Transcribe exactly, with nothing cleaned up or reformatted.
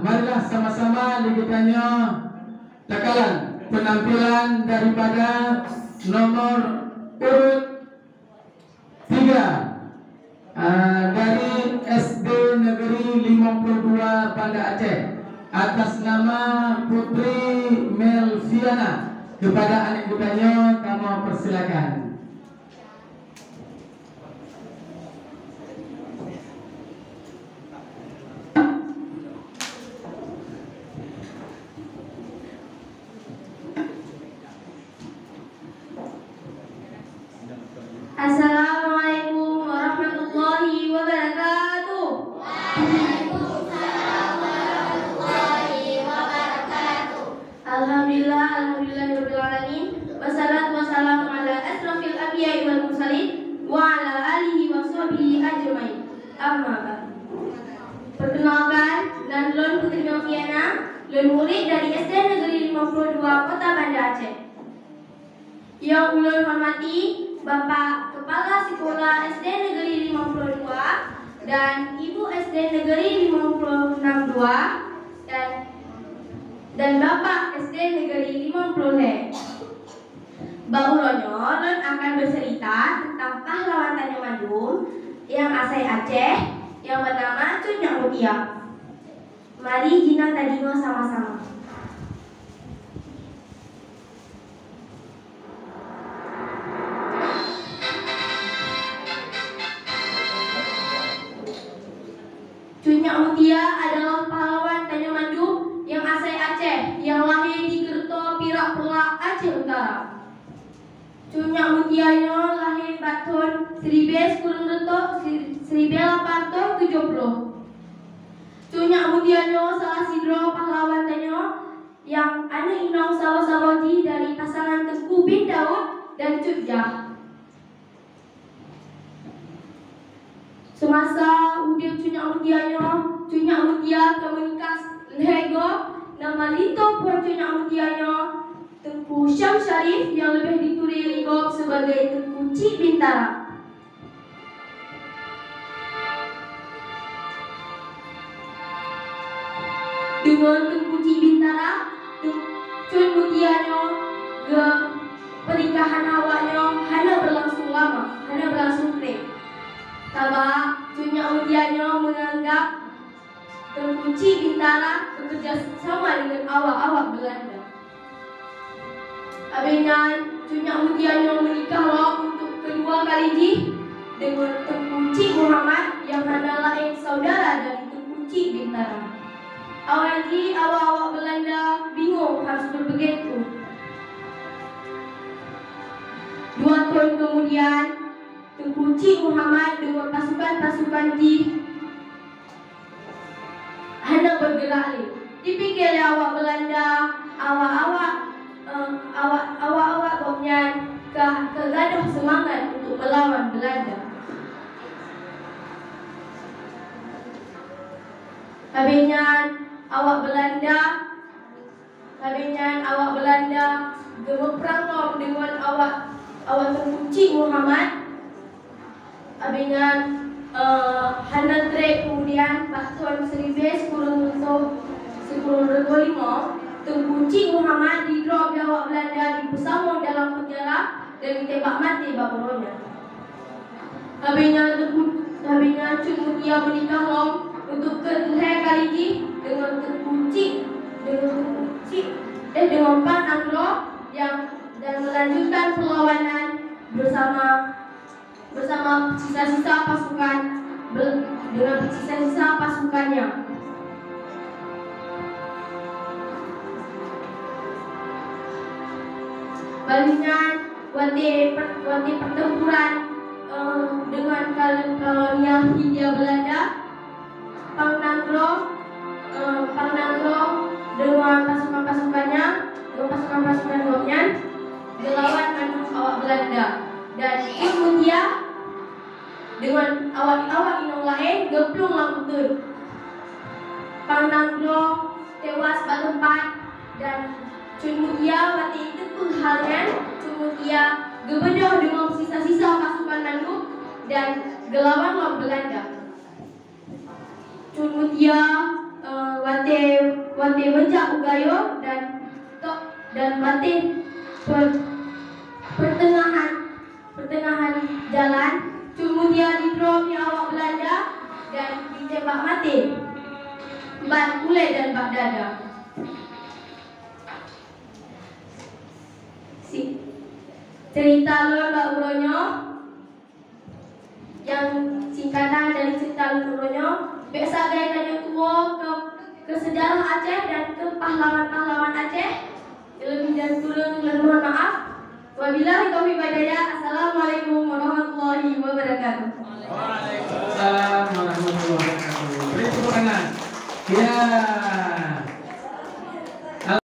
Marilah sama-sama lé geutanyoe takalon penampilan daripada nomor urut tiga, ah, dari S D Negeri lima puluh dua Banda Aceh, atas nama Putri Melviana. Kepada aneuk geutanyoe, kamoe persilakan. Assalamualaikum warahmatullahi wabarakatuh. Waalaikumsalam warahmatullahi wabarakatuh. Alhamdulillah, alhamdulillahirabbil alamin. Wassalatu wassalamu ala asrofil anbiya'i wal mursalin wa ala alihi wa sahbihi ajmain. Amma ba'd. Perkenalkan, nan lôn Putri Noviana, lôn murid dari S D Negeri lima puluh dua Kota Banda Aceh. Nyang ulôn hormati Bapak Kepala Sekolah S D Negeri lima puluh dua dan Ibu S D Negeri lima puluh enam dua dan, dan Bapak S D Negeri lima puluh lhèe. Bak uroe nyoe lôn akan bercerita tentang pahlawan tanyoe mandum nyang asai Aceh nyang bernama Cut Nyak Mutia. Mari jinoe tadeungoe sama-sama. Cut Nyak Mutia adalah pahlawan tanyoe mandum nyang asai Aceh, nyang lahé di Geureutoe Pirak Peulak, Aceh Utara. Cut Nyak Mutia nyoe lahé bak thôn siribèe sikureueng reutôh, si-, siribèe lapan reutôh tujoh ploh. Cut Nyak Mutia nyoe salah sidroe pahlawan tanyoe nyang aneuk inong saboh-saboh jih dari pasangan Teungku bin Daud dan Cut Jah. Seumasa udép Cut Nyak Mutia nyoe, Cut Nyak Mutia ka meunikah lhèe goe, nama linto phon Cut Nyak Mutia nyoe Teungku Syam Syarif nyang leubeh jituri lé gob sibagai Teungku Chik Bintara. Deungon Teungku Chik Bintara, Teung-, Cut Mutia nyoe geu-, pernikahan awak nyoe hana beulangsong lama, hana beulangsong trép. Sabab Cut Nyak Mutia nyoe meunganggab Teungku Chik Bintara beukeureuja sama deungon awak-awak Beulanda. Abéh nyan, Cut Nyak Mutia nyoe meunikah lom untuk keudua kali jih deungon Teungku Chik Muhammad nyang hana laén syedara dari Teungku Chik Bintara. Awai jih awak-awak Beulanda bingong harus beubeuget peue. Dua thôn keumudian, Teungku Chik Muhammad deungon pasukan-pasukan jih hana beugeurak lé. Jipike lé awak Beulanda, awak-awak, eh, awak, awak-awak gobnyan ka, ka gadôh seumangat untuk meulawan Beulanda. Abéh nyan, awak Beulanda Abéh nyan awak Beulanda geumeuprang lom deungon awak, awak Teungku Chik Muhammad. Abéh nyan, eh, hana trép keumudian, bak thôn siribèe sikureueng reutôh, sikureueng reutôh limong, Teungku Chik Muhammad jidrop lé awak Beulanda jipeusamong dalam peunjara dan jitembak maté bak uroe nyan. Abéh nyan Teungku, abéh nyan Cut Mutia meunikah lom untuk keu lhèe kali jih deungon Teungku Chik, deungon Teungku Chik, eh, deungon Pang Nanggroe nyang, dan melanjutkan perlawanan bersama, bersama sisa-sisa pasukan, be-, dengan sisa-sisa pasukannya. Bak lheueh nyan, watèe per-, watèe pertempuran, eh, dengan kal-, kolonial Hindia Belanda, Pang Nanggroe, eh, Pang Nanggroe dengan pasukan-pasukannya, dengan pasukan-pasukan gobnyan, geulawan mandum awak Belanda. Dan Cut Mutia deungon awak-awak inong laén geuplueng lam uteuen. Pang Nanggroe teuwas bak teumpat dan Cut Mutia watèe jiteupeue hal nyan, Cut Mutia geubeudôh deungon sisa-sisa pasukan mandum dan geulawan ngon Beulanda. Cut Mutia, eh, watèe Watée meujak u gayo dan tok dan bateh per-, pertengahan, pertengahan jalan, Cut Mutia jidroe di awak beulanja dan jicebak maté ban ulée dan bak dada. Si-, cerita lôn bak uroe nyoe. Nyang singkatan dari cerita lôn uroe nyoe, bék sagai tanyoe tuwoe keu, keu seujarah Aceh dan keu pahlawan-pahlawan Aceh. Leubeh dan kureueng lôn mohon maaf. Wabillahi taufiq wal hidayah. Assalamualaikum warahmatullahi wabarakatuh. Waalaikumsalam warahmatullahi wabarakatuh. Beri tepuk tangan. Ya.